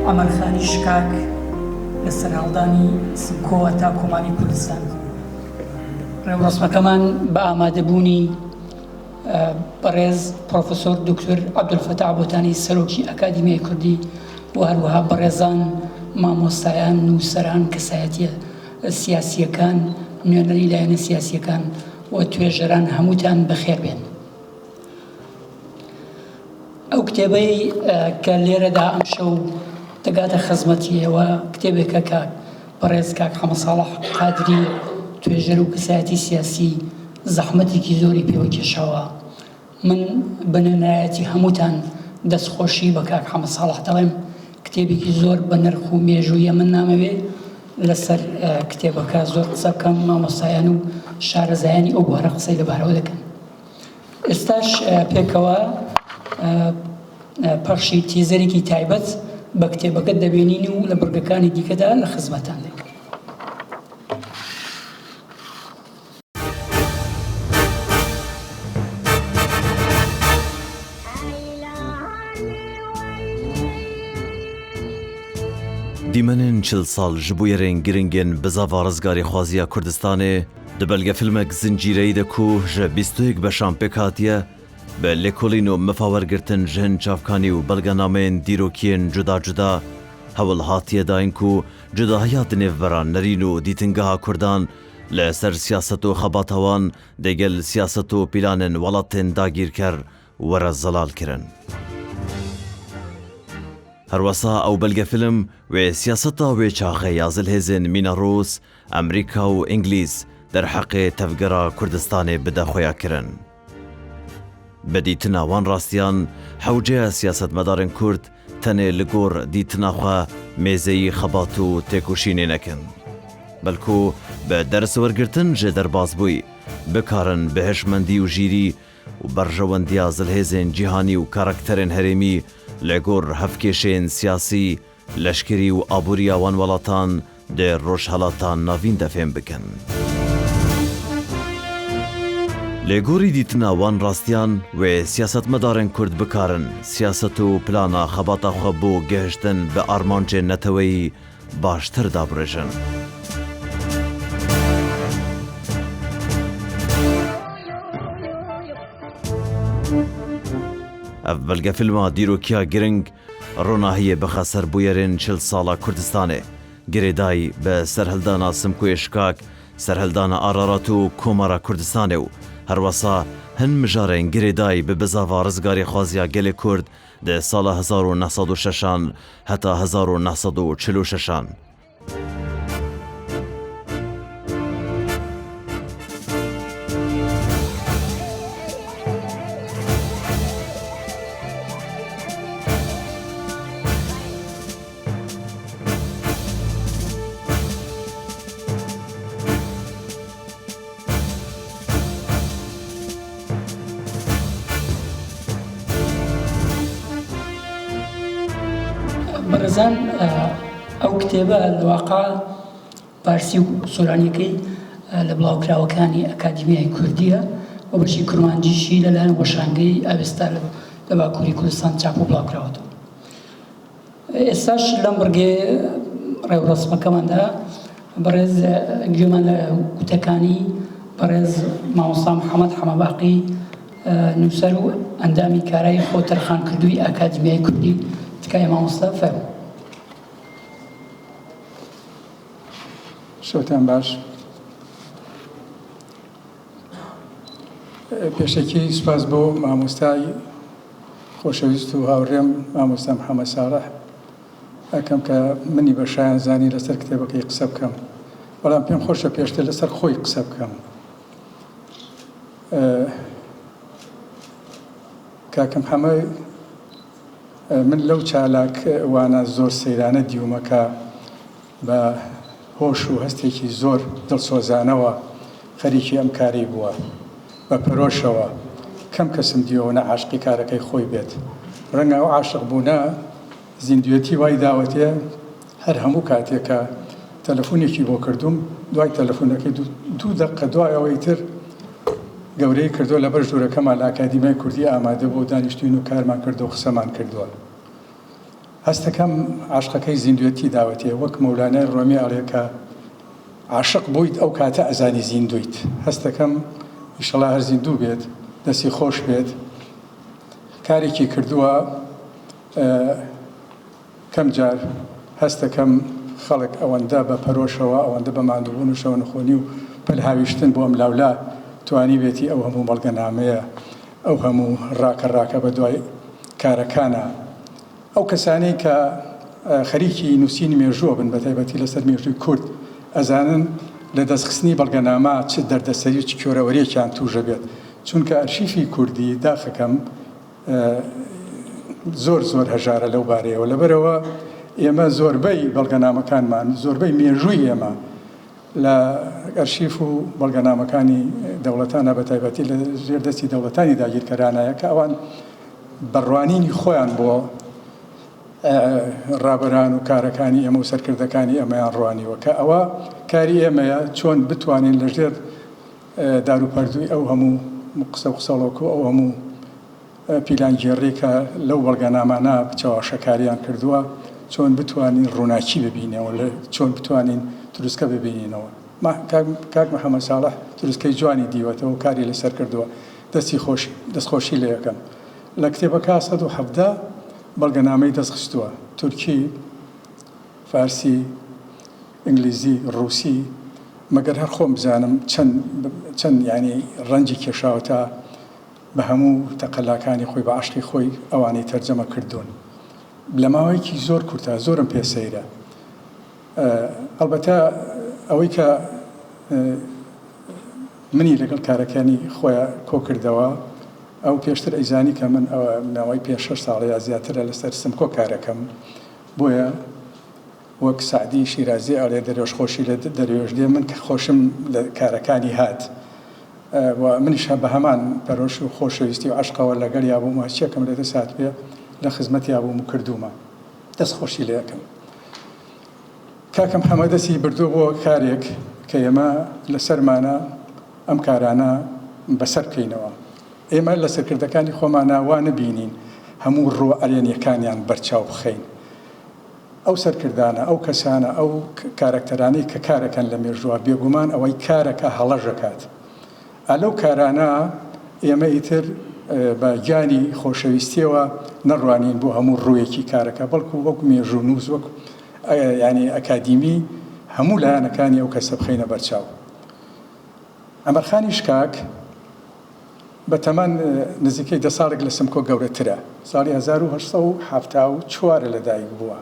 عەمەرخانی شکاک لە سەرهەڵدانی سمکۆوە تا کۆماری کوردستان. ڕێوڕەسمەکەمان بە ئامادەبوونی بەڕێز پڕۆفیسۆر دکتۆر عەبدولفەتاح بۆتانی سەرۆکی ئەکادیمیای کوردی و هەروەها بەڕێزان مامۆستایان، نووسەران، کەسایەتییە سیاسییەکان، نوێنەری لایەنە سیاسییەکان و توێژەران هەمووتان بەخێر بێن. ئەو کتێبەی کە لێرەدا ئەمشەو دەگاتە خزمەتی ئێوە کتێبێکە کە بەڕێز کاک حەمەساڵح قادری توێژەر و کەسایەتی سیاسی زەحمەتێکی زۆری پێوە کێشاوە. من بە نوێنەرایەتی هەمووتان دەستخۆشی بە کاک حەمەساڵح دەڵێم، کتێبێکی زۆر بە نرخ و مێژوویە من نامەوێ لەسەر کتێبەکە زۆر قسە بکەم، مامۆستایان و شارەزایانی ئەو بوارە قسەی لەبارەوە دەکەن. ئێستاش پێکەوە پەخشی تیزەرێکی تایبەت بە کتێبەکە دەبینین و لە بڕگەکانی دیکەدا لە خزمەتان دێن. Dîmenên 40 sal ji bûyerên giringên bizava rizgarîxwaziya Kurdistanê di belgefilmek zincîreyî de ku ji 21 beşan pêk hatiye, bi lêkolîn û mifawergirtin ji hin çavkanî û belgenameyên dîrokiyên cuda cuda hewl hatiye dayîn ku cudahiya di nêvbera nerîn û dîtingeha Kurdan Li ser siyaset û xebata wan dê gel siyaset û pîlanên welatên dagîrker were zelalkirin. Herwesa ew belgefîlm wê siyaseta wê çaxê ya zilhêzên mîna Rûs, Amerîka û Îngilîz derheqê tevgera Kurdistanê bide xuyakirin. Bi dîtina wan rastiyan hewceya siyasetmedarên Kurd tenê li gor dîtina xwe mêzeyî xebat û têkoşînê nekin. Belku bi derswergirtin ji derbasbûyî bikarin bi hişmendî û jîrî û berjewendiya zilhêzên cîhanî û karakterên herêmî li gor hevkêşeyên siyasî Leşkerî û aboriya wan welatan di Rojhilata Navîn de fêm bikin. Li gorî dîtina wan rastiyan wê siyasetmedarên Kurd bikarin siyaset û plana xebata xwe bo gihiştin bi armancên neteweyî baştir dabirêjin. Ev belgefîlma dîrokiya giring Ronahiyê bixe ser bûyerên 40 sala Kurdistanê, girêdayî bi serhildana Simkoyê Şikak, serhildana Ararat û Komara Kurdistanê û herwesa hin mijarên girêdayî bi bizava rizgarîxwaziya gelê Kurd di sala 1906 an heta 1946 an. بەڕێزان ئەو کتێبە لە واقع فارسی و سۆرانیەکەی لە بڵاوکراوەکانی ئەکادیمیای کوردیە و بەشی کورمانجیشی لەلایەن وەشانگەی ئاوێستا لە باکووری کوردستان چاپ و بڵاوکراوەتەوە. ئێستاش لەم بڕگەی ڕێوڕەسمەکەماندا بەڕێز گوێمان لە وتەکانی بەڕێز مامۆستا محەممەد حەمەباقی نووسەر و ئەندامی کارای خۆ تەرخانکردووی ئاکادمیای کوردی تکایە مامۆستا فەرموو. شەوتان باش. پێشەکی سوپاس بۆ مامۆستای خۆشەویست و هاوڕێم مامۆستا محەممەد ساڵح ئەکەم کە منی بە شایان زانی لەسەر کتێبەکەی قسە بکەم بەڵام پێم خۆشە پێشتر لەسەر خۆی قسە بکەم کاکە محەممەد من لەو چالاک وانە زۆر سەیرانە دیومە کە بە هۆش و هەستێکی زۆر دڵسۆزانەوە خەریکی ئەم کارەی بووە. بە پەرۆشەوە. کەم کەسم دیوە ئەونە عاشقی کارەکەی خۆی بێت. ڕەنگە ئەو عاشق بوونە زیندوێتی وای داوەتێ هەر هەموو کاتێ کە تەلەفونێکی بۆ کردووم دوای تەلەفونەکەی دوو دەقە دوای ئەوەی تر گەورەی کردووە لەبەر ژوورەکەمان لە ئەکادیمیای کوردی ئامادە بوو دانیشتوین و کارمان کردو قسەمان کردووە. هەستەکەم عەشقەکەی زیندوێتی داوەتێ وەک مەولانای ڕۆمی ئەڵێ کە عاشق بوویت ئەو کاتە ئەزانی زیندوویت هەستەکەم ئیشەڵا هەر زیندوو بێت دەستی خۆش بێت کارێکی کردووە کەم جار هەستەکەم خەڵک ئەوەندە بە پەرۆشەوە ئەوەندە بە ماندووبوون و شەونخۆنی و پەلهاویشتن بۆ ئەملاولا توانیبێتی ئەو هەموو بەڵگەنامەیە ئەو هەموو ڕاکە ڕاکە بە دوای کارەکانا. ئەو کەسانەی کە خەریکی نووسینی مێژووە بن بە تایبەتی لەسەر مێژووی کورد ئەزانن لە دەستخستنی بەڵگەنامە چ دەردەسەری و چ کوێرەوەرییەکیان تووش ئەبێت چونکە ئەرشیفی کوردی داخەکەم زۆر زۆر هەژارە لەو بارەیەوە لەبەرئەوە ئێمە زۆربەی بەڵگەنامەکانمان زۆربەی مێژووی ئێمە لە ئەرشیف و بەڵگەنامەکانی دەوڵەتانە بە تایبەتی لە ژێر دەستی دەوڵەتانی داگیرکەرانایە کە ئەوان بە ڕوانینی خۆیان بۆ ڕابەران و کارەکانی ئێمە و سەرکردەکانی ئێمەیان ڕوانیوە کە ئەوە کاری ئێمەیە چۆن بتوانین لە ژێر داروپەردووی ئەو هەموو قسە و قسەڵۆک و ئەو هەموو پیلانگێڕی کە لەو بەڵگەنامانە چەواشەکاریان کردووە، چۆن بتوانین ڕووناکی ببینەوە، چۆن بتوانین تروسکە ببینینەوە. کاک محەمەد ساڵح تروسکەی جوانی دیوەتەوە و کاری لەسەر کردووە. دەستی خۆش، دەستخۆشی لێ ئەکەم. لە کتێبەکە 117 بەڵگەنامەی دەست خستووە، تورکی، فارسی، ئینگلیزی، ڕووسی، مەگەر هەر خۆم بزانم چەند چەند یانی ڕەنجی کێشاوە تا بە هەموو تەقەلاکانی خۆی بە عەشقی خۆی ئەوانەی تەرجەمە کردوون لە ماوەیەکی زۆر کورتا زۆرم پێ سەیرە ئەڵبەتە ئەوەی کە منی لەگەڵ کارەکانی خۆیان کۆ کردەوە ئەو پێشتر ئەیزانی کە من ئەوە ماوەی پێ شەش ساڵ یا زیاترە لەسەر سمکۆ کارەکەم بۆیە وەک سەعدی شیرازی ئەڵێ دەرێش خۆشی لە دەروێش دێ من کە خۆشم لە کارەکانی هات و منیش بە هەمان پەرۆش و خۆشەویستی و عەشقەوە لەگەڵیا بووم و هەرچیەکم لە دەست هاتبێ لە خزمەتیا بووم و کردوومە. دەست خۆشی لێ ئەکەم. کاکە محەمەد دەستی بردووە بۆ کارێک کە ئێمە لەسەرمانە ئەم کارانە بەسەر بکەینەوە. ئێمە لە سەرکردەکانی خۆمانا وا نەبینین هەموو ڕووە ئەرێنیەکانیان بەرچاو بخەین. ئەو سەرکردانە، ئەو کەسانە، ئەو کارەکتەرانەی کە کارەکەن لە مێژووە، بێگومان ئەوەی کارەکا هەڵەش ئەکات. ئا لەو کارانە ئێمە ئیتر بە گیانی خۆشەویستیەوە نەڕوانین بۆ هەموو ڕوویەکی کارەکە، بەڵکو وەک مێژوونووس، وەک یانی ئەکادیمی هەموو لایەنەکانی ئەو کەسە بخەینە بەرچاو. عەمەرخانی شکاک، بە تەمەن نزیکەی دە ساڵێک لە سمکۆ گەورەترە. ساڵی 1874 لە دایک بووە.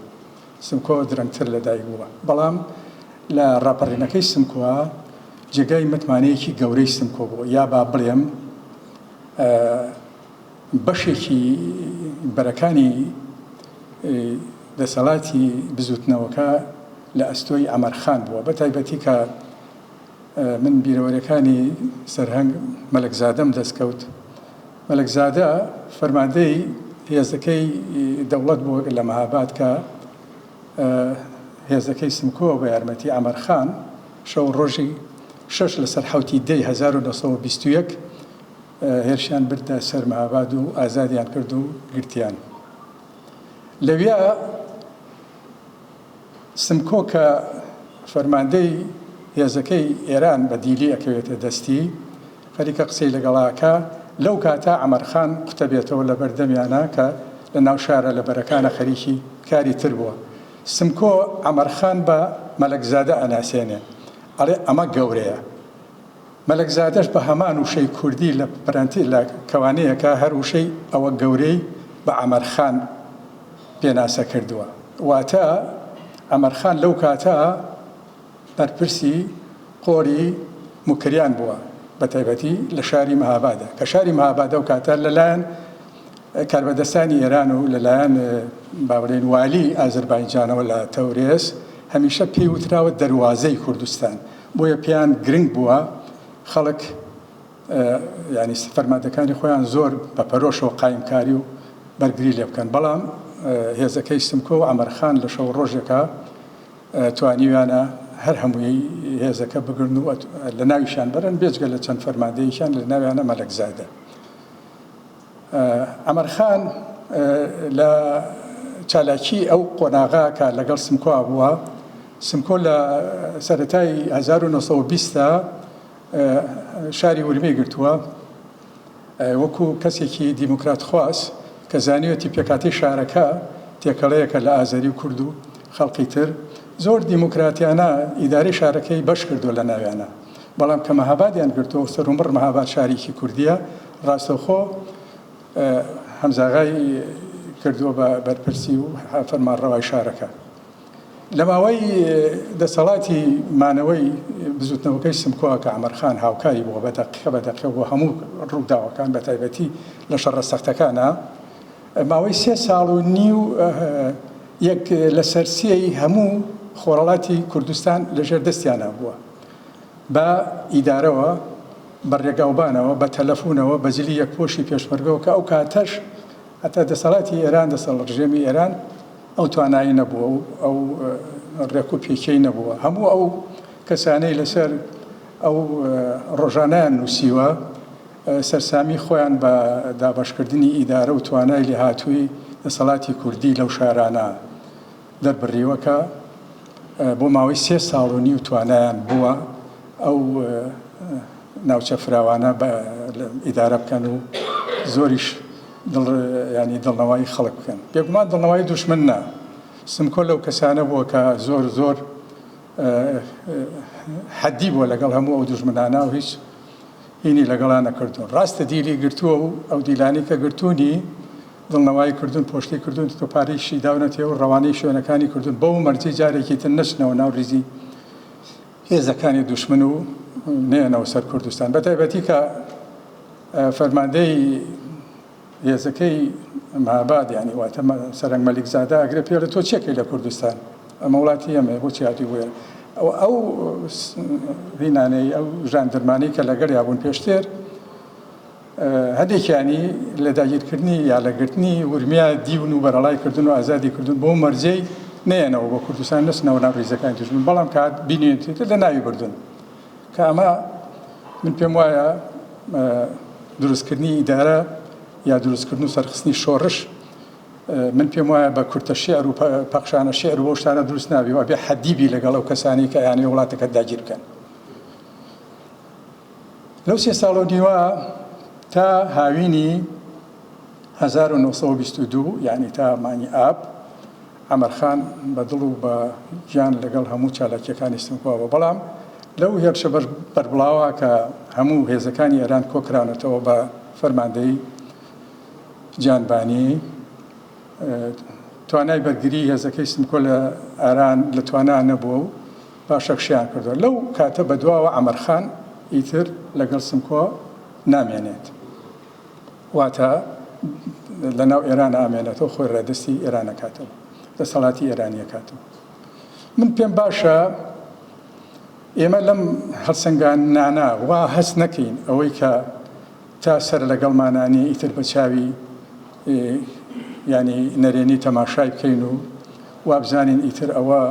سمکۆ درەنگتر لە دایک بووە. بەڵام لە ڕاپەڕینەکەی سمکۆ جێگای متمانەیەکی گەورەی سمکۆ بووە. یا با بڵێم بەشێکی بەرەکانی دەسەڵاتی بزووتنەوەکە لە ئەستۆی عەمەرخان بووە. بە تایبەتی کە من بیرەوەریەکانی سەرهەنگ مەلەکزادەم دەست کەوت. مەلەکزادە فەرماندەی هێزەکەی دەوڵەت بووە لە مەهاباد کە هێزەکەی سمکۆ بە یارمەتی عەمەر خان شەو ڕۆژی شەش لەسەر حەوتی دەی 1921 هێرشیان بردە سەر مەهاباد و ئازادیان کرد و گرتیان. لەویا سمکۆ کە فەرماندەی هێزەکەی ئێران بە دیلی ئەکەوێتە دەستی، خەریکە قسەی لەگەڵا ئەکا، لەو کاتە عەمەرخان قوتەبێتەوە لە بەر دەمیانا کە لە ناو شارە لە بەرەکانە خەریکی کاری تر بووە. سمکۆ عەمەرخان بە مەلەکزادە ئەناسێنێ، ئەڵێ ئەمە گەورەیە. مەلەکزادەش بە هەمان وشەی کوردی لە پرەنتی لە کەوانەیەکا هەر وشەی ئەوە گەورەی بە عەمەرخان پێناسە کردووە. واتە عەمەرخان لەو کاتە بەرپرسی قۆری موکریان بووە بە تایبەتی لە شاری مەهابادە کە شاری مەهاباد ئەو کاتە لەلایەن کاربەدەستانی ئێران و لەلایەن با بڵێین والی ئازەربایجانەوە لە تەورێز هەمیشە پێی وتراوە دەروازەی کوردستان بۆیە پێیان گرنگ بووە خەڵک یانی فەرماندەکانی خۆیان زۆر بە پەرۆشەوە قایمکاری و بەرگری لێ بکەن بەڵام هێزەکەی سمکۆ و عەمەرخان لە شەو ڕۆژێکا توانیویانە هەر هەمووی هێزەکە بگرن و لە ناویشیان بەرن بێجگە لە چەند فەرماندەیەکیان لە ناویانە مەلەکزادە عەمەرخان لە چالاکی ئەو قۆناغە کە لەگەڵ سمکۆ بووە، سمکۆ لە سەرەتای 1920 دا شاری ورمێی گرتووە، وەکو کەسێکی دیموکراتخواز کە زانیویەتی پێکهاتەی شارەکە تێکەڵەیەکە لە ئازەری و کورد و خەڵکی تر، زۆر دیموکراتیانە ئیدارەی شارەکەی بەش کردووە لە ناویانا. بەڵام کە مەهابادیان گرتووە و سەرومڕ مەهاباد شارێکی کوردییە، ڕاستەوخۆ هەمزاغای کردووە بە بەرپرسی و فەرمانڕەوای شارەکە. لە ماوەی دەسەڵاتی مانەوەی بزوتنەوەکەی سمکۆ کە عەمەر خان هاوکاری بووە بە دەقیقە بە دەقیقە بۆ هەموو ڕووداوەکان بە تایبەتی لە شەڕە سەختەکانا ماوەی سێ ساڵ و نیو یەک لەسەر سێی هەموو خۆرهەڵاتی کوردستان لەژێر دەستیانا بووە بە ئیدارەوە بە ڕێگاوبانەوە بە تەلەفونەوە بە جلی یەکپۆشی پێشمەرگەوە کە ئەو کاتەش هەتا دەسەڵاتی ئێران دەسەڵ ڕژێمی ئێران ئەو توانایی نەبووە و ئەو ڕێک و پێکیەی نەبووە. هەموو ئەو کەسانەی لەسەر ئەو ڕۆژانەیان نووسیوە سەرسامی خۆیان بە دابەشکردنی ئیدارە و توانای لێهاتووی دەسەڵاتی کوردی لەو شارانە دەربڕیوە کە بۆ ماوەی سێ ساڵ و نیو توانایان بووە ئەو ناوچە فراوانە ئیدارە بکەن و زۆریش دڵ یانی دڵنەوایی خەڵک بکەن. بێگومان دڵنەوایی دوشمن نا. سمکۆ لەو کەسانە بووە کە زۆر زۆر حەدی بووە لەگەڵ هەموو ئەو دوژمنانە و هیچ هینی لەگەڵا نەکردوون. ڕاستە دیلی گرتووە و ئەو دیلانەی کە گرتوونی دڵنەوایی کردوون، پۆشتەی کردوون، تۆ پارەیشی داونەتێ و ڕەوانەی شوێنەکانی کردوون بەو مەرجەی جارێکی تر نەچنەوە ناو ڕیزی هێزەکانی دوشمن و نەیەنەوە سەر کوردستان. بەتایبەتی کە فەرماندەی هێزەکەی مهاباد یانی واتە سەرەنگ مەلیکزادە ئەگرێ پێڵێ تۆ چێکەی لە کوردستان ئەمە وڵاتی ئێمەیە بۆچی هاتووی بۆ ئێرە ئەو هینانەی ئەو ژاندرمانەی کە لەگەڵیا بوون پێشتر هەندێکیانی لە داگیرکردنی یا لە گرتنی ورمیا دیون و بەرەڵای کردن و ئازادی کردن بۆ مەرجەی نەیەنەوە بۆ کوردستان نەچنەوە ناو ریزەکانی دوژمن بەڵام کات بینیێتی لە ناوی بردن کە ئەمە من پێم وایە دروستکردنی ئیدارە یا دروستکردن و سەرخستنی شۆڕش من پێم وایە بە کورتە شعر و پەخشانە شعر و بەو شتانە دروست نابی و ئەبێ حەدی بی لەگەڵ ئەو کەسانی کە ئەیانەوێ وڵاتەکەت داگیر بکەن. لەو سێ ساڵ و نیوە تا هاوینی 1922 یعنی تا مانگی ئاب عەمەر خان بە دڵ و بە گیان لەگەڵ هەموو چالاکییەکانی سمکۆ بوو، بەڵام لەو هێرشە بەربڵاوە کە هەموو هێزەکانی ئێران کۆکراونەتەوە بە فەرماندەیی جانبانی، توانای بەرگری هێزەکەی سمکۆ لە ئاران لە توانا نەبووە و پاشەکشەیان کردووە. لەو کاتە بەدواوە عەمەر خان ئیتر لەگەڵ سمکۆ نامێنێت. واتە لە ناو ئێران ئامێنێتەوە خۆی ڕادەستی ئێران ئەکاتەوە دەسەڵاتی ئێرانی ئەکاتەوە من پێم باشە ئێمە لەم هەڵسەنگاندنانە وا هەست نەکەین ئەوەی کە تا سەر لەگەڵمانانی ئیتر بە چاوی ینی نەرێنی تەماشای بکەین و وابزانین ئیتر ئەوە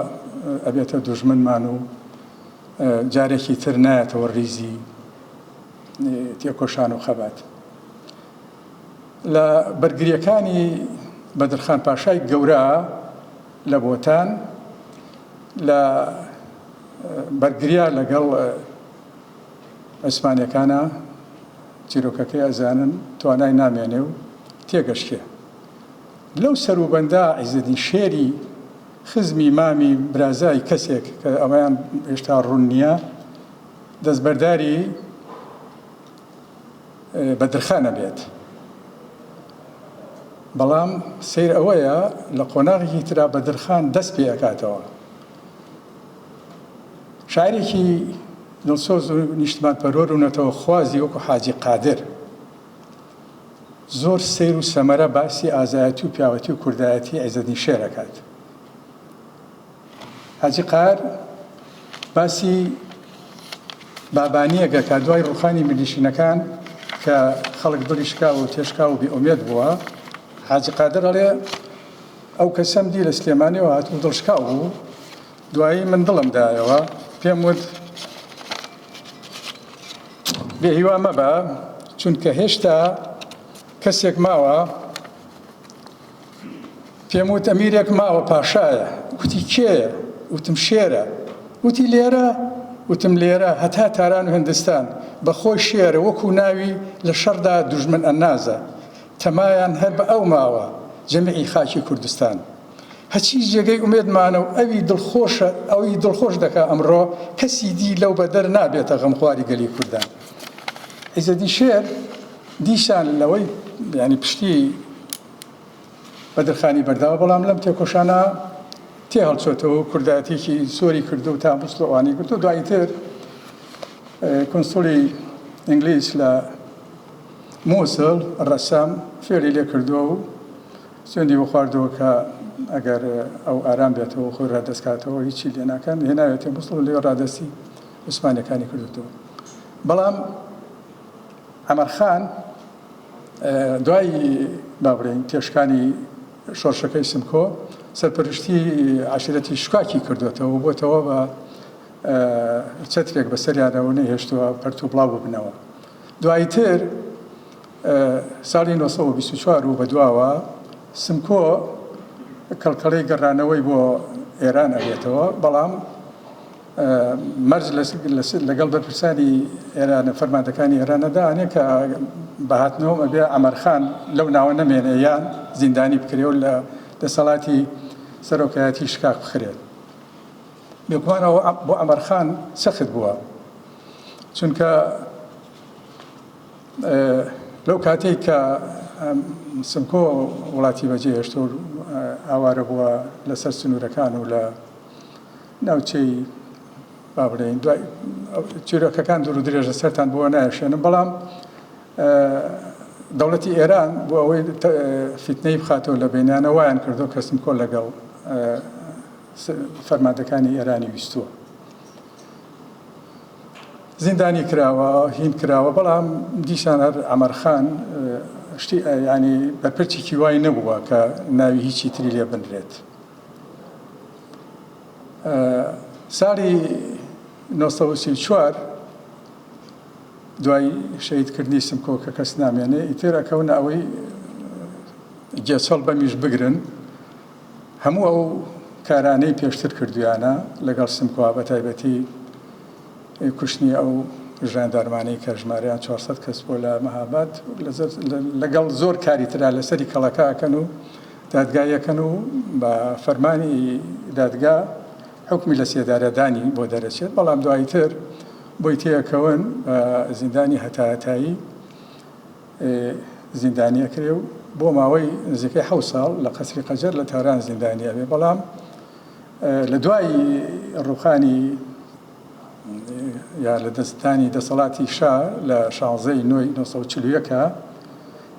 ئەبێتە دوژمنمان و جارێکی تر نایەتەوە ڕیزی تێکۆشان و خەبات لە بەرگرییەکانی بەدرخان پاشای گەورە لە بۆتان لە بەرگریا لەگەڵ عوسمانیەکانە چیرۆکەکەی ئەزانن توانای نامێنێ و تێگەشکێ لەو سەروبەندە عیزەدین شێری خزمی مامی برازای کەسێک کە ئەویان هێشتا ڕوون نییە دەستبەرداری بەدرخان ئەبێت. بەڵام سەیر ئەوەیە لە قۆناغێکی ترا بەدرخان دەست پێ ئەکاتەوە. شاعیرێکی دڵسۆز و نیشتمانپەروەر و نەتەوەخوازی وەکو حاجی قادر زۆر سەیر و سەمەرە باسی ئازایەتی و پیاوەتی و کوردایەتی عیزەدین شێر ئەکات. حاجی قار باسی بابانییەک ئەکات دوای ڕووخانی میرنشینەکان کە خەڵک دڵی شکاوە و تێشکاو و بێئومێد بووە. حاجی قادر ئەڵێ ئەو کەسەم دی لە سلێمانیەوە هاتبوو دڵشکاو بوو، دوایی من دڵم دایەوە پێم وت بێهیوا مەبە چونکە هێشتا کەسێک ماوە. پێم وت ئەمیرێک ماوە پاشایە. وتی کێیە؟ وتم شێرە. وتی لێرە؟ وتم لێرە هەتا تاران و هندستان. بە خۆی شێرە وەکوو ناوی لە شەڕدا دوژمن ئەنازە. تەمایان هەر بە ئەو ماوە جەمیعی خاکی کوردستان. هەچی جێگەی ئومێدمانە و ئەوی دڵخۆشە ئەوی دڵخۆش دەکا ئەمڕۆ کەسی دی لەو بەدەر نابێتە غەمخواری گەلی کوردان. عیزەدین شێر دیسان لەوەی یانی پشتی بەدرخانی بەرداوە، بەڵام لەم تێکۆشانە تێهەڵچۆتەوە و کوردایەتیەکی زۆری کردو و تا موسڵ و ئەوانەی گرتو. دواییتر کونسوڵی ئینگلیز لە موسڵ ڕەسام فێری لێ کردووە و سوێندی بۆ خواردووە کە ئەگەر ئەو ئارام بێتەوە خۆی ڕادەست کاتەوە هیچی لێ ناکەن، هێناوێتە موسڵ و لەوێ ڕادەستی عوسمانیەکانی کردووەتەوە. بەڵام عەمەر خان دوای با بڵێین تێشکانی شۆڕشەکەی سمکۆ سەرپەرشتی عەشیرەتی شکاکی کردوێتەوە و بۆتەوە بە چەترێک بەسەریانەوە نەهێشتووە پەرت و بڵاو ببنەوە. دواییتر ساڵی 924 و بەدواوە سمکۆ کەڵکەڵەی گەڕانەوەی بۆ ئێران ئەبێتەوە، بەڵام مەرج لەگەڵ بەرپرسانی ئێران فەرماندەکانی ئێرانە دانێ کە بە هاتنەوەم ئەبێ عەمەرخان لەو ناوە نەمێنێ یان زیندانی بکرێ و لە دەسەڵاتی سەرۆکایەتی شکاک بخرێت. بێگومان ئەوە بۆ عەمەرخان سەخت بووە، چونکە لەو کاتەی کە سمکۆ وڵاتی بەجێهێشت و ئاوارە بووە لەسەر سنوورەکان و لە ناوچەی با بڵێین دوای چیرۆکەکان دوور و درێژە سەرتان بۆ نایشێنم، بەڵام دەوڵەتی ئێران بۆ ئەوەی فیتنەی بخاتەوە لە بینیانە وایان کردو کە سمکۆ لەگەڵ فەرماندەکانی ئێرانی ویستووە زیندانی کراوە هین کراوە، بەڵام دیسان هەر عەمەرخان شتی ینی بەرپرچێکی وای نەبووە کە ناوی هیچی تری لێ بنرێت. ساڵی 934 دوای شەهیدکردنی سمکۆ کە کەس نامێنێ ئیتر ئەکەونە ئەوەی گێچەڵ بەمیش بگرن هەموو ئەو کارانەی پێشتر کردویانە لەگەڵ سمکۆ بە تایبەتی کوشتنی ئەو ژاندارمانەی کە ژمارەیان 400 کەس بۆ لە مەهاباد لەگەڵ زۆر کاری ترا لەسەری کەڵەکە ئەکەن و دادگاییەکەن و بە فەرمانی دادگا حوکمی لە سێدارەدانی بۆ دەرەچێت، بەڵام دواییتر بۆی تێکەون بە زیندانی هەتاهەتایی زیندانی ئەکرێ و بۆ ماوەی نزیکەی حەوت ساڵ لە قەسری قەجەر لە تاران زیندانی ئەبێ، بەڵام لە دوای ڕووخانی یا لە دەستدانی دەسەڵاتی شا لە 16 ی نۆی 941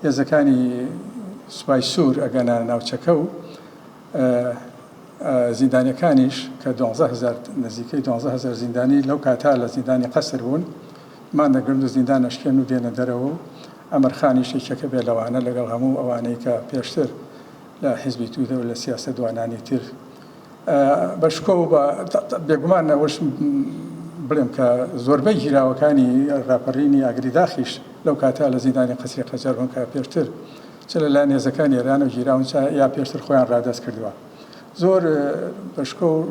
هێزەکانی سوپای سوور ئەگەنە ناوچەکە و زیندانیەکانیش کە 12 هەزار نزیکەی 12 هەزار زیندانی لەو کاتە لە زیندانی قەسر بوون مان دەگرن و زیندان ئەشکێن و دێنە دەرەوە و عەمەرخانیش یەکێکە بێ لەوانە لەگەڵ هەموو ئەوانەی کە پێشتر لە حیزبی توودە و لە سیاسەتوانانی تر بە شکۆ و بە بێگومان ئەوەش بڵێم کە زۆربەی گیراوەکانی ڕاپەڕینی ئاگری داخیش لەو کاتە لە زیندانی قەسری قەجەر بوون کە پێشتر چ لە لایەن هێزەکانی ئێرانەوە گیراون چ یا پێشتر خۆیان ڕادەست کردووە. زۆر بە شکۆ و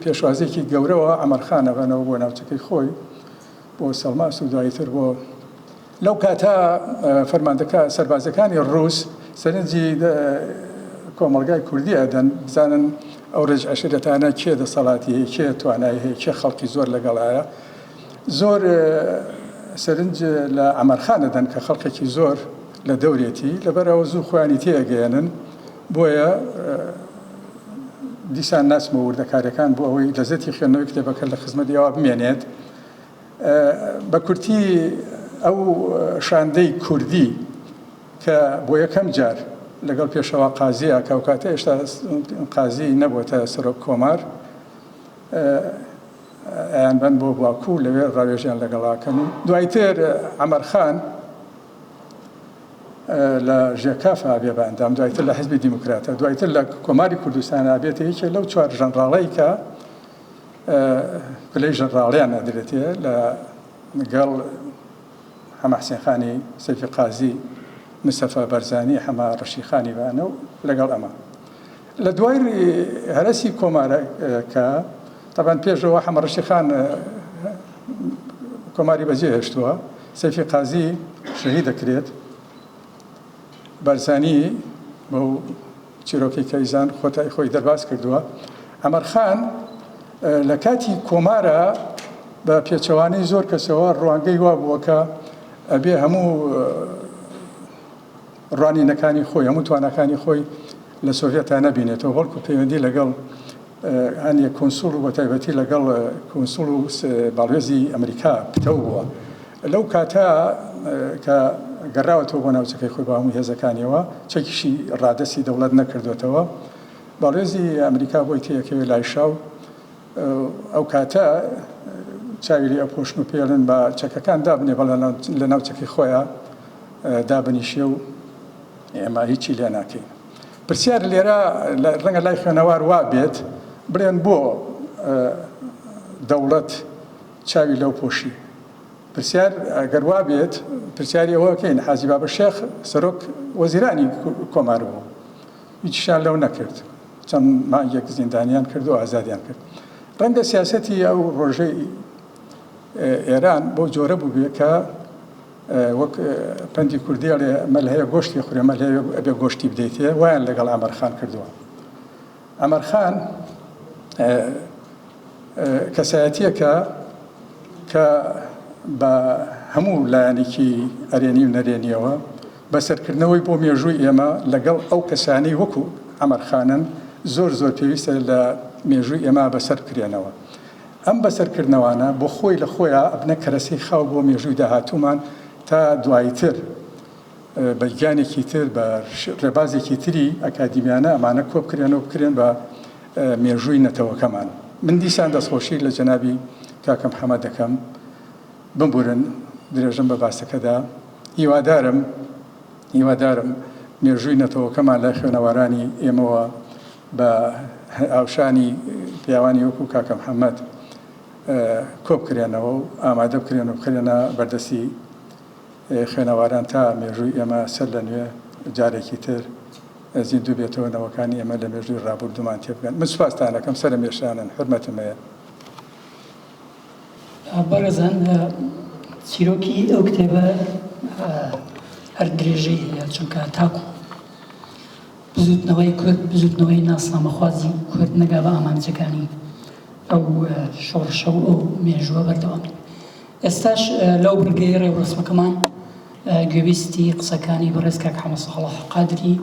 پێشوازییەکی گەورەوە عەمەرخان ئەبەنەوە بۆ ناوچەکەی خۆی بۆ سەڵماس و دواییتر بۆ لەو کاتە فەرماندەکە سەربازەکانی ڕووس سەرنجی کۆمەڵگای کوردی ئەدەن بزانن ئەو ڕێژ عەشیرەتانە کێ دەسەڵاتی هەیە، کێ توانای هەیە، کێ خەڵکی زۆر لەگەڵایە. زۆر سەرنج لە عەمەرخان ئەدەن کە خەڵکێکی زۆر لە دەورێتی، لەبەر ئەوە زوو خۆیانی تێئەگەیەنن. بۆیە دیسان ناچمە وردەکاریەکان بۆ ئەوەی لەزەتی خوێندنەوەی کتێبەکە لە خزمەتی ئەوە بمێنێت. بە کورتی ئەو شاندەی کوردی کە بۆ یەکەم جار لەگەڵ پێشەوا قازیە کە ئەو کاتە ئێشتا قازی نەبووەتە سەرۆک کۆمار ئەیان بەن بۆ باکوو لەوێ ڕاوێژیان لەگەڵاکەن و دوایتر عەمەرخان لە ژێکاف ئابێ بە ئەندام دوایتر لە حزبی دیموکراتە دوایتر لە کۆماری کوردستان ئابێتە یەکێ لەو چوار ژەنڕاڵەی کە پلەی ژەنڕاڵیان ئەدرێتێ لە گەڵ حەمە حسێن خانی سەیفی قازی. مستەفا بەرزانی حەمە ڕەشی خانی بانە و لەگەڵ ئەمە لە دوای هەرەسی کۆمارەکە تەبعەن پێشەوە حەمە ڕەشی خان کۆماری بەجێ هێشتووە سەیفی قازی شەهید دەکرێت بارزانی بەو چیرۆکەی کە ئیزان خۆتای خۆی دەرباز کردووە عەمەر خان لە کاتی کۆمارە بە پێچەوانەی زۆر کەسەوە ڕوانگەی وا بووە کە ئەبێ هەموو ڕوانینەکانی خۆی هەموو تواناکانی خۆی لە سۆڤێتا نەبینێتەوە بەڵکو پەیوەندی لەگەڵ هەندێک کونسوڵ و بەتایبەتی لەگەڵ کونسوڵ و باڵوێزی ئەمریکا پتەو بووە. لەو کاتە کە گەڕاوەتەوە بۆ ناوچەکەی خۆی بە هەموو هێزەکانیەوە، چەکیشی ڕادەستی دەوڵەت نەکردۆتەوە، باڵوێزی ئەمریکا بۆی تێیەکەوێ لای شا و ئەو کاتە چاوی لێ ئەپۆشن و پێڵێن با چەکەکان دابنێ بەڵام لە ناوچەکەی خۆیا دابنیشێ و ئێمە هیچی لێ ناکەین. پرسیار لێرە ڕەنگە لای خوێنەوار وا بێت بڵێن بۆ دەوڵەت چاوی لەو پۆشی؟ پرسیار گەر وا بێت پرسیاری ئەوەکەین حاجی بابە شێخ سەرۆک وەزیرانی کۆمار بوو هیچیشان لەو نەکرد چەند مانگێک زیندانیان کرد و ئازادیان کرد ڕەنگە سیاسەتی ئەو ڕۆژەی ئێران بەو جۆرە بووبێ کە وەک پەندی کوردی ئەڵێ مەل هەیە گۆشتی خورێ مەل هەیە ئەبێ گۆشتی بدەیتێ وایان لەگەڵ ئەمەر خان کردووە ئەمەر خان کەسایەتیەکە کە بە هەموو لایەنێکی ئەرێنی و نەرێنیەوە بەسەرکردنەوەی بۆ مێژووی ئێمە لەگەڵ ئەو کەسانەی وەکو ئەمەر خانن زۆر زۆر پێویستە لە مێژووی ئێمە بەسەر بکرێنەوە. ئەم بەسەرکردنەوانە بۆ خۆی لە خۆیا ئەبنە کەرەسەی خاو بۆ مێژووی داهاتوومان تا دواییتر بە گیانێکی تر بە ڕێبازێکی تری ئەکادیمیانە ئەمانە کۆبکرێنەوە بکرێن بە مێژووی نەتەوەکەمان. من دیسان دەستخۆشی لە جەنابی کاکە محەمەد دەکەم. بمبورن درێژەم بە باسەکە دا. هیوادارم هیوادارم مێژووی نەتەوەکەمان لای خوێنەوارانی ئێمەوە بە هاوشانی پیاوانی وەکو کاکە محەمەد کۆبکرێنەوە و ئامادە بکرێن و بخرێنە بەردەستی خوێنەواران تا مێژووی ئێمە سەر لە نوێ جارێکی تر زیندوو بێتەوە نەوەکانی ئێمە لە مێژووی ڕابوردوومان تێبگەن. من سوپاستان ئەکەم سەرم ئێشانن حورمەتم هەیە. بەڕێزان چیرۆکی ئەو کتێبە هەر درێژەی هەیە چونکە تاکو بزووتنەوەی کورد، بزووتنەوەی ناسنامەخوازی کورد نەگا بە ئامانجەکانی ئەو شۆڕشە و ئەو مێژووە بەردەوام دەبێت. ئێستاش لەو بڕگەی ڕێوڕەسمەکەمان گوێبیستی قسەکانی بەڕێز کاک حەمە ساڵح قادری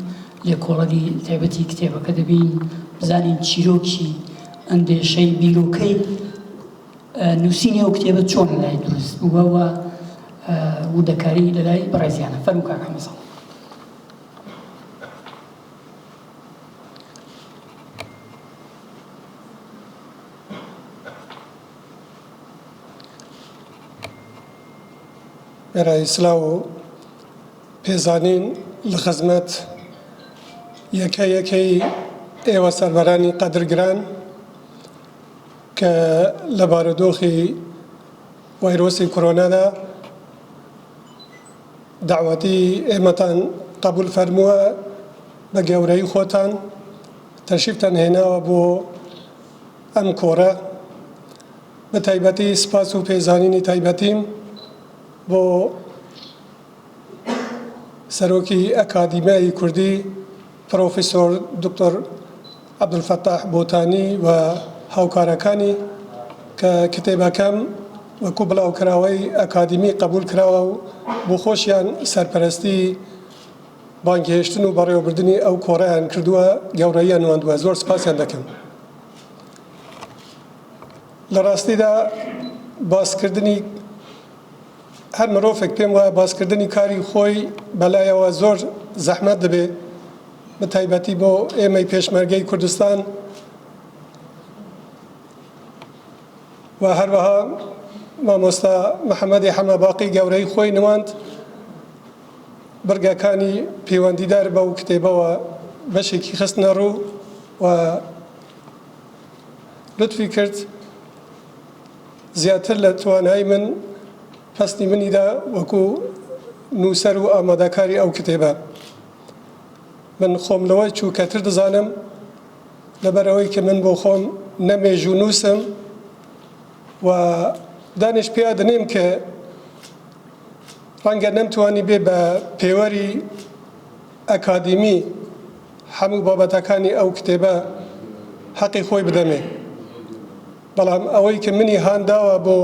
لێکۆڵەری تایبەتی کتێبەکە دەبین، بزانین چیرۆکی ئەندێشەی بیرۆکەی نووسینی ئەو کتێبە چۆن لەلای دروست بووە و وردەکاری لەلای بەڕێزیانە. فەرموو کاک حەمە ساڵح. وێڕای سلاو و پێزانین لە خزمەت یەکە یەکەی ئێوە سەروەرانی قەدرگران کە لە بارودۆخی ڤایرۆسی کۆرۆنادا دەعوەتی ئێمەتان قەبوول فەرمووە بە گەورەیی خۆتان تەشریفتان هێناوە بۆ ئەم کۆڕە بە تایبەتی سپاس و پێزانینی تایبەتیم بۆ سەرۆکی ئەکادیمیای کوردی پرۆفیسۆر دکتۆر عەبدولفەتاح بۆتانی و هاوکارەکانی کە کتێبەکەم وەکو بڵاوکراوەی ئەکادیمی قەبوول کراوە و بۆ خۆشیان سەرپەرستی بانگهێشتن و بەڕێوەبردنی ئەو کۆڕەیان کردووە، گەورەییان نواندووە، زۆر سپاسیان دەکەم. لە ڕاستیدا باسکردنی هەر مرۆڤێک پێم وایە باسکردنی کاری خۆی بەلایەوە زۆر زەحمەت دەبێ بە تایبەتی بۆ ئێمەی پێشمەرگەی کوردستان و هەروەها مامۆستا محەممەدی حەمەباقی گەورەی خۆی نواند بڕگەکانی پەیوەندیدار بەو کتێبەوە بەشێکی خستنە ڕوو و لوتفی کرد زیاتر لە توانای من پەسنی منیدا وەکو. نووسەر و ئامادەکاری ئەو کتێبە. من خۆم لەوە چووکەتر دەزانم، لەبەرئەوەی کە من بۆ خۆم نە مێژوونووسم و دانیش پیا دەنێم کە ڕەنگە نەمتوانیبێ بە پێوەری ئەکادیمی هەموو بابەتەکانی ئەو کتێبە حەقی خۆی بدەمێ. بەڵام ئەوەی کە منی هانداوە بۆ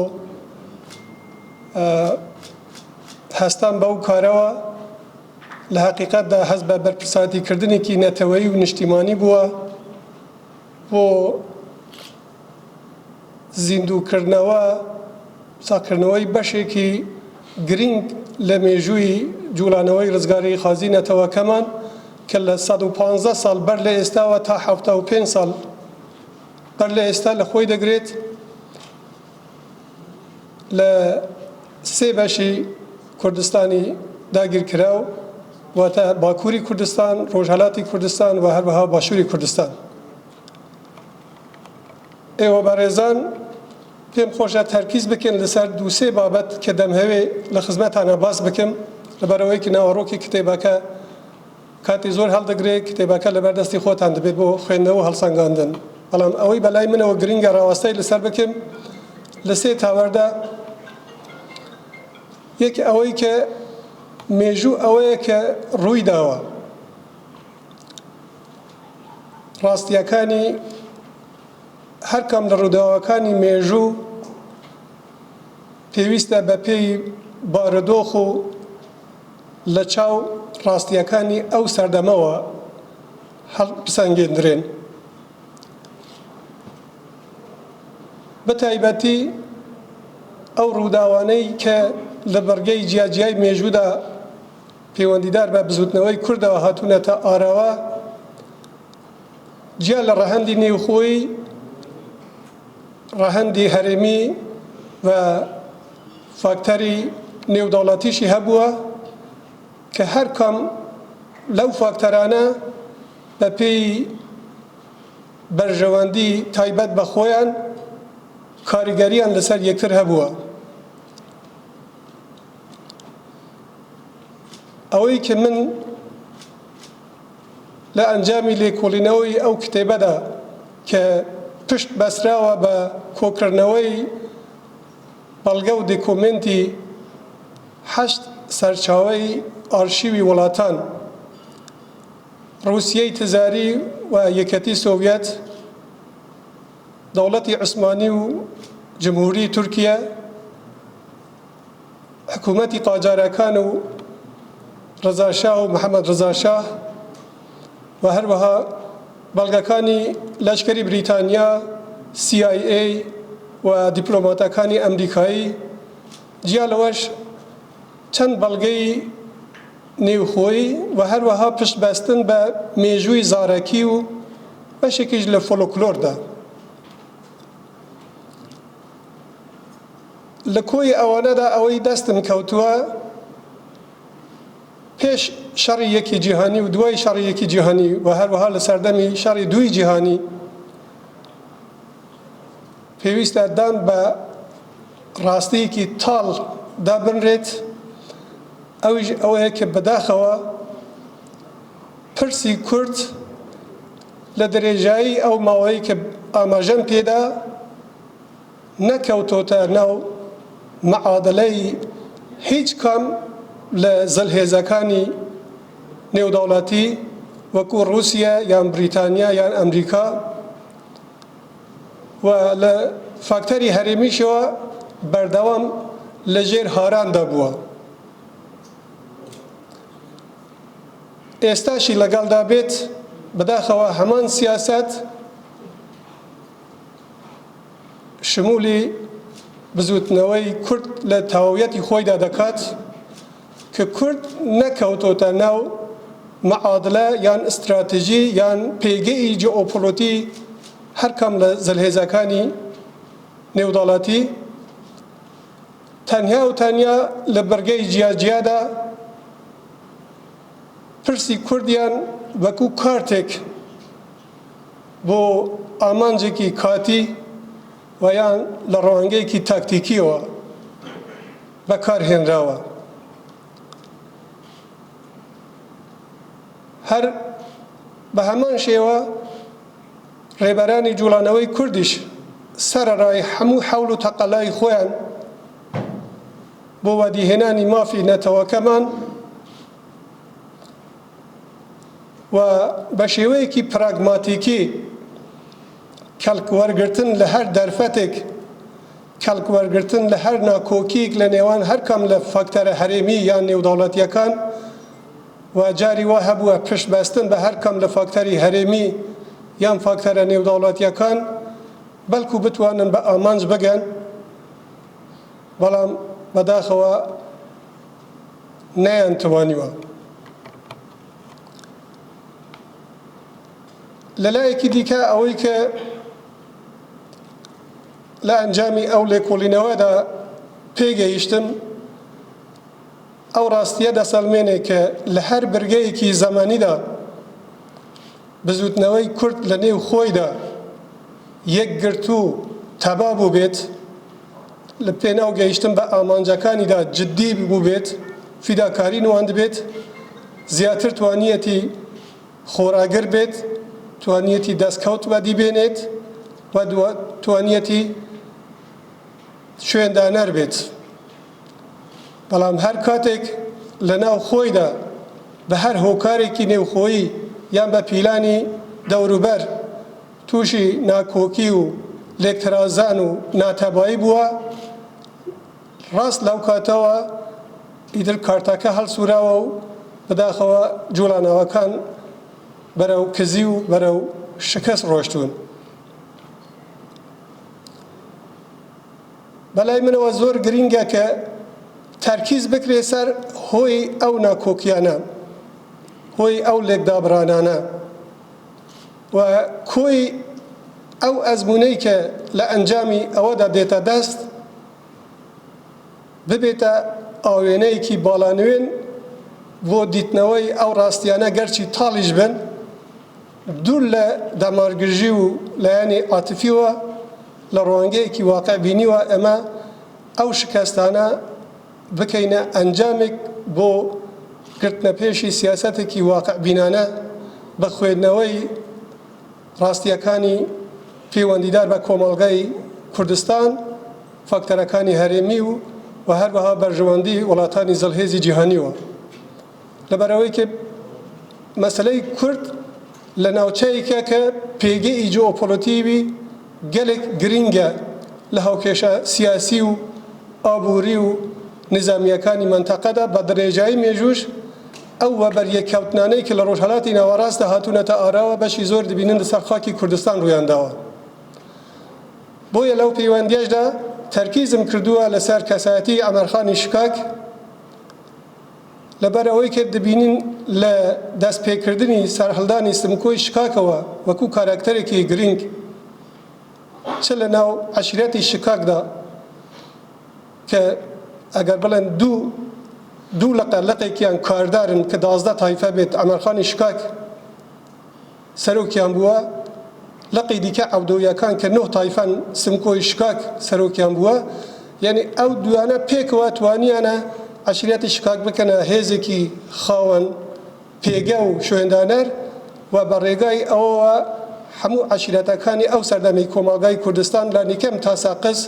هەستان بەو کارەوە لە هەقیقەتدا هەست بە بەرپرساتیکردنێکی نەتەوەیی و نیشتیمانی بووە بۆ زیندووکردنەوە، ساغکردنەوەی بەشێکی گرینگ لە مێژووی جووڵانەوەی ڕزگاریخوازی نەتەوەکەمان کە لە 115 ساڵ بەر لە ئێستاوە تا 75 ساڵ بەر لە ئێستا لە خۆی دەگرێت لە سێ بەشی کوردستانی داگیرکراو واتە باکووری کوردستان، ڕۆژهەلاتی کوردستان و هەروەها باشووری کوردستان. ئێوە بەڕێزان پێم خۆشە تەرکیز بکەن لەسەر دوو سێ بابەت کە دەمهەوێ لە خزمەتانە باس بکەم لەبەرئەوەی کە ناوەڕۆکی کتێبەکە کاتی زۆر هەڵدەگرێت، کتێبەکە لەبەر دەستی خۆتان دەبێت بۆ خوێندنەوە و هەڵسەنگاندن، بەڵام ئەوەی بەلای منەوە گرنگە ڕاوەستای لەسەر بکەم لە سێ تاوەردا، یەک ئەوەی کە مێژوو ئەوەیە کە ڕووی داوە، ڕاستییەکانی هەر کام لە ڕووداوەکانی مێژوو پێویستە بەپێی بارودۆخ و لە چاو ڕاستییەکانی ئەو سەردەمەوە هەڵبسەنگێندرێن. بە تایبەتی ئەو ڕووداوانەی کە لە بڕگەی جیاجیای مێژوودا پەیوەندیدار بە بزووتنەوەی کوردەوە هاتوونەتە ئاراوە، جیا لە ڕەهەندی نێوخۆیی، ڕەهەندی هەرێمی و فاکتەری نێودەوڵەتیشی هەبووە کە هەر کام لەو فاکتەرانە بە پێی بەرژەوەندی تایبەت بە خۆیان کاریگەریان لەسەر یەکتر هەبووە. ئەوەی کە من لە ئەنجامی لێکۆڵینەوەی ئەو کتێبەدا کە پشت بەسراوە بە کۆکردنەوەی بەڵگە و دیکۆمێنتی هەشت سەرچاوەی ئارشیوی وڵاتان، ڕووسیەی تزاری و یەکەتی سۆڤیەت، دەوڵەتی عوسمانی و جمهوری تورکیە، حکوومەتی قاجارەکان و ڕەزا شا و محەمەد ڕەزا شاه و هەروەها بەڵگەکانی لەشکری بریتانیا، سی ئای ئەی و دیپلۆماتەکانی ئەمریکایی، جیا لەوەش چەند بەڵگەی نێوخۆیی و هەروەها پشت بەستن بە مێژووی زارەکی و بەشێکیش لە فۆلکلۆردا. لە کۆی ئەوانەدا ئەوەی دەستم کەوتووە پێش شەڕی یەکی جیهانی و دوای شەڕی یەکی جیهانی و هەروەها لە سەردەمی شەڕی دووی جیهانی پێویستە دان بە ڕاستیەکی تاڵ دابنرێت ئەویش ئەوەیە کە بەداخەوە پرسی کورد لە درێژایی ئەو ماوەیە کە ئاماژەم پێدا نەکەوتۆتە ناو مەعادەلەی هیچ کام لە زلهێزەکانی نێودەوڵەتی وەکو ڕووسیە یان بریتانیا یان ئەمریکا و لە فاکتەری هەرێمیشەوە بەردەوام لە ژێر هاراندا بووە. ئێستاشی لەگەڵدا بێت بەداخەوە هەمان سیاسەت شمولی بزوتنەوەی کورد لە تەواویەتی خۆیدا دەکات کە کورد نەکەوتۆتە ناو مەعادلە یان ئیستراتیژی یان پێگەی جئۆپۆلۆتی هەرکام لە زلهێزەکانی نێودەڵەتی تەنیا و تەنیا لە بڕگەی جیاجیادا پرسی کوردیان وەکو کارتێک بۆ ئامانجێکی کاتی و یان لە ڕوانگەیەکی تاکتیکیەوە بەکارهێنراوە. هەر بە هەمان شێوە ڕێبەرانی جوڵانەوەی کوردیش سەرەڕای هەموو حەول و تەقەلای خۆیان بۆ وەدیهێنانی مافی نەتەوەکەمان و بە شێوەیەکی پراگماتیکی کەڵک وەرگرتن لە هەر دەرفەتێک، کەڵک وەرگرتن لە هەر ناکۆکییەک لە نێوان هەر کام لە فاکتەرە هەرێمی یان نێودەوڵەتییەکان و جاری وا هەبووە پشت بەستن بە هەر کام لە فاکتەری هەرێمی یان فاکتەرە نێودەوڵەتییەکان بەلکو بتوانن بە ئامانج بگەن بەڵام بەداخەوە نەیانتوانیوە. لەلایەکی دیکە ئەوەی کە لە ئەنجامی ئەو لێکۆڵینەوەدا پێگەیشتم ئەو ڕاستیە دەسەلمێنێ کە لە هەر برگەیەکی زەمەنیدا بزوتنەوەی کورد لە نێو خۆیدا یەکگرتوو تەبا بووبێت، لە پێناو گەیشتن بە ئامانجەکانیدا جددی بووبێت، فیداکاری نواندبێت، زیاتر توانیەتی خۆڕاگر بێت، توانیەتی دەستکەوت بەدی بێنێت و توانیەتی شوێندانەر بێت. بەڵام هەر کاتێک لە ناو خۆیدا بە هەر هۆکارێکی نێوخۆیی یان بە پیلانی دەوروبەر تووشی ناکۆکی و لێکترازان و ناتەبایی بووە، ڕاست لەو کاتەوە ئیتر کارتەکە هەڵسوراوە و بەداخەوە جوڵانەوەکان بەرەو کزی و بەرەو شکست ڕۆشتوون. بەلای منەوە زۆر گرینگە کە تەرکیز بکرێ سەر هۆی ئەو ناکۆکیانە، هۆی ئەو لێکدابڕانانە و کۆی ئەو ئەزموونەی کە لە ئەنجامی ئەوەدا دێتە دەست ببێتە ئاوێنەیەکی باڵانوێن بۆ دیتنەوەی ئەو ڕاستیانە گەرچی تاڵیش بن دوور لە دەمارگرژی و لایەنی عاتفیەوە لە ڕوانگەیەکی واقع بینیوە ئێمە ئەو شکەستانە بکەینە ئەنجامێک بۆ گرتنەپێشی سیاسەتێکی واقع بینانە بە خوێندنەوەی ڕاستیەکانی پەیوەندیدار بە کۆمەڵگای کوردستان، فاکتەرەکانی هەرێمی و و هەروەها بەرژەوەندی وڵاتانی زڵهێزی جیهانیوە. لەبەرئەوەی کە مەسەلەی کورد لە ناوچەیەکە کە پێگەی جیۆپۆلۆتیوی گەلێک گرینگە لە هاوکێشە سیاسی و ئابووری و نیزامییەکانی مەنتەقەدا بە دڕێژایی مێژووش ئەو وەبەریەککەوتنانەی کە لە ڕۆژهەلاتی ناوەڕاستدا هاتوونەتە ئاراوە بەشی زۆر دبینن لەسەر خاکی کوردستان ڕوویان داوە. بۆیە لەو پەیوەندیەشدا تەرکیزم کردووە لەسەر کەسایەتی عەمەرخانی شکاک، لەبەر ئەوەی کە دەبینین لە دەستپێکردنی سەرهەڵدانی سمکۆی شکاکەوە وەکو کاراکتەرێکی گرینگ چ لە ناو عەشیرەتی شکاکدا کە ئەگەر بڵێن دوو دوو لقە لقێکیان کاردارن کە 12 تایفە بێت عەمەرخانی شکاک سەرۆکیان بووە، لقی دیکە عەبدۆیەکان کە نۆ تایفەن سمکۆی شکاک سەرۆکیان بووە، یانی ئەو دوانە پێکەوە توانیانە عەشیرەتی شکاک بکەنە هێزێکی خاوەن پێگە و شوێندانەر و بە ڕێگای ئەوەوە هەموو عەشیرەتەکانی ئەو سەردەمی کۆمەڵگای کوردستان لانیکەم تا سەقز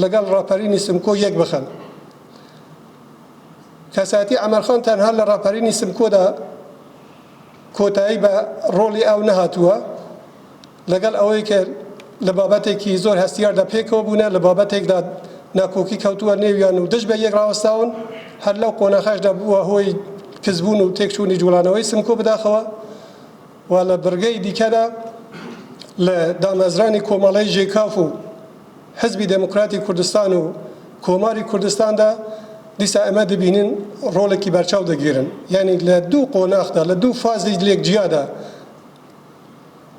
لەگەڵ ڕاپەرینی سمکۆ یەک بخەن. کەسایەتی عەمەرخان تەنها لە ڕاپەرینی سمکۆدا کۆتایی بە ڕۆڵی ئەو نەهاتووە، لەگەڵ ئەوەی کە لە بابەتێکی زۆر هەستیاردا پێکەوە بوونە، لە بابەتێکدا ناکۆکی کەوتووە نێویان و دژ بە یەک ڕاوەستاون، هەر لەو قۆناخەشدا بووە هۆی کزبوون و تێکچوونی جوڵانەوەی سمکۆ بداخەوە و لە بڕگەی دیکەدا لە دامەزرانی کۆمەڵەی ژێکاف و حزبی دێموکراتی کوردستان و کۆماری کوردستاندا دیسان ئەمە دەبینین ڕۆڵێکی بەرچاو دەگێرن. یانی لە دوو قۆناخدا، لە دوو فازی لێک جیادا،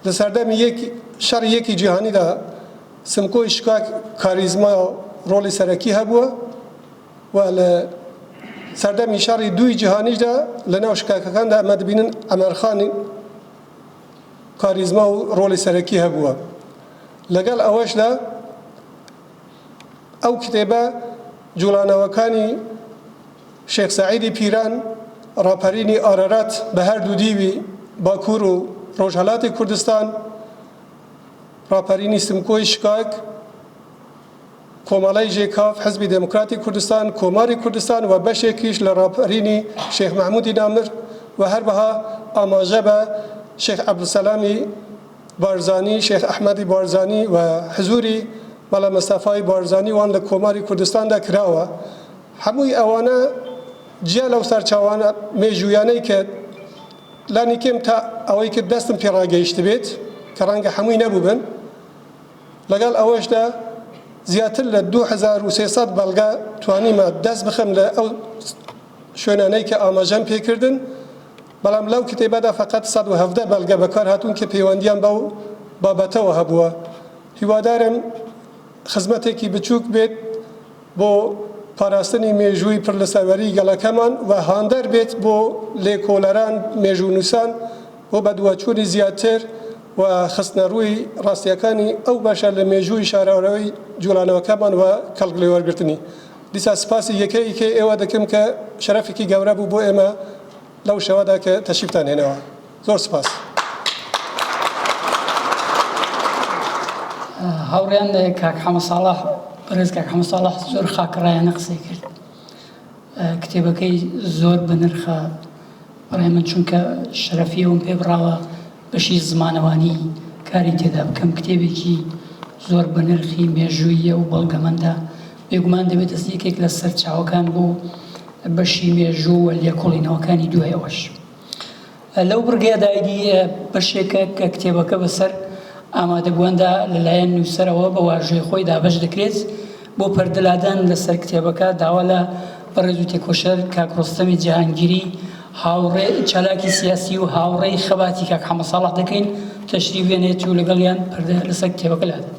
لە سەردەمی یەک شەڕی یەکی جیهانیدا سمکۆی شکاک کاریزما و ڕۆڵی سەرەکی هەبووە و لە سەردەمی شەڕی دووی جیهانیشدا لە ناو شکاکەکاندا ئەمە دەبینن عەمەرخانی کاریزما و ڕۆڵی سەرەکی هەبووە. لەگەڵ ئەوەشدا ئەو کتێبە جوڵانەوەکانی شێخ سەعیدی پیران ڕاپەرینی ئارارات بە هەردوو دیوی باکوور و ڕۆژهەلاتی کوردستان، ڕاپەرینی سمکۆی شکاک، کۆمەڵەی ژێکاف، حزبی دێموکراتی کوردستان، کۆماری کوردستان و بەشێکیش لە ڕاپەرینی شێخ مەحموودی نامر و هەروەها ئاماژە بە شێخ عەبدولسەلامی بارزانی، شێخ ئەحمەدی بارزانی و حزووری مەلا مستەفای بارزانی وان لە کۆماری کوردستاندا کراوە. هەمووی ئەوانە جیا لەو سەرچاوانە مێژوویانەی کە لانی کەم تا ئەوەی کە دەستم پێ ڕاگەیشتبێت کە ڕەنگە هەمووی نەبووبن، لەگەڵ ئەوەشدا زیاتر لە 2300 بەڵگە توانیمە دەست بخەم لە ئەو شوێنانەی کە ئاماژەم پێکردن، بەڵام لەو کتێبەدا فەقەت 117 بەڵگە بەکار هاتوون کە پەیوەندیان بەو بابەتەوە هەبووە. هیوادارم خزمەتێکی بچووک بێت بۆ پاراستنی مێژووی پڕ لە سەروەری گەلەکەمان و هاندەر بێت بۆ لێکۆڵەران، مێژوونووسان بۆ بەدواچوونی زیاتر و خستنەڕووی ڕاستییەکانی ئەو بەشە لە مێژووی شاراوەی جوڵانەوەکەمان و کەڵک لێوەرگرتنی. دیسان سپاسی یەکە یەکەی ئێوە دەکەم کە شەرەفێکی گەورە بوو بۆ ئێمە لەو شەوەدا کە تەشریفتان هێناوە. زۆر سپاس. هاوڕێیان کاک حەمە ساڵح بەڕێز کاک حەمە ساڵح زۆر خاکڕایانە قسەی کرد کتێبەکەی زۆر بەنرخە بەڕای من چونکە شەرەفی ئەوم پێ بڕاوە بەشی زمانەوانی کاری تێدا بکەم کتێبێکی زۆر بەنرخی مێژوویە و بەڵگەمەندە بێگومان دەبێتە یەکێک لە سەرچاوەکان بۆ بەشی مێژوو و لێکۆڵینەوەکانی دوای ئەوەش. لەو بڕگەیەدا ئیدی بەشێکە کە کتێبەکە بەسەر ئامادەبوواندا لەلایەن نووسەرەوە بە واژۆی خۆی دابەش دەکرێت. بۆ پەردەلادان لەسەر کتێبەکە داوا لە بەڕێز و تێکۆشەر کاک ڕۆستەمی جەهانگیری هاوڕێ چالاکی سیاسی و هاوڕێی خەباتی کاک حەمەساڵح دەکەین تەشریف بێنێت و لەگەڵیان پەردە لەسەر کتێبەکە لادەن.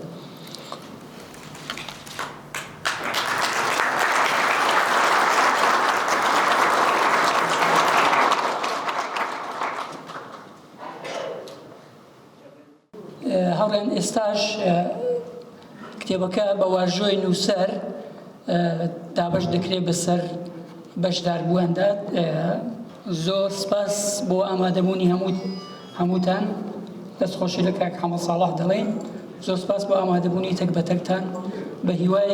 هاوڕێیان ئێستاش کتێبەکە بە واژۆی نووسەر دابەش دەکرێت بەسەر بەشداربوواندا زۆر سپاس بۆ ئامادەبوونی هەموو هەمووتان دەستخۆشی لە کاک حەمە ساڵح دەڵێین زۆر سپاس بۆ ئامادەبوونی تەک بە تەکتان بە هیوای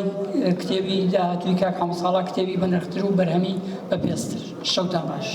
کتێبی داهاتووی کاک حەمە ساڵح کتێبی بەنرختر و بەرهەمی بەپێزتر شەوتان باش.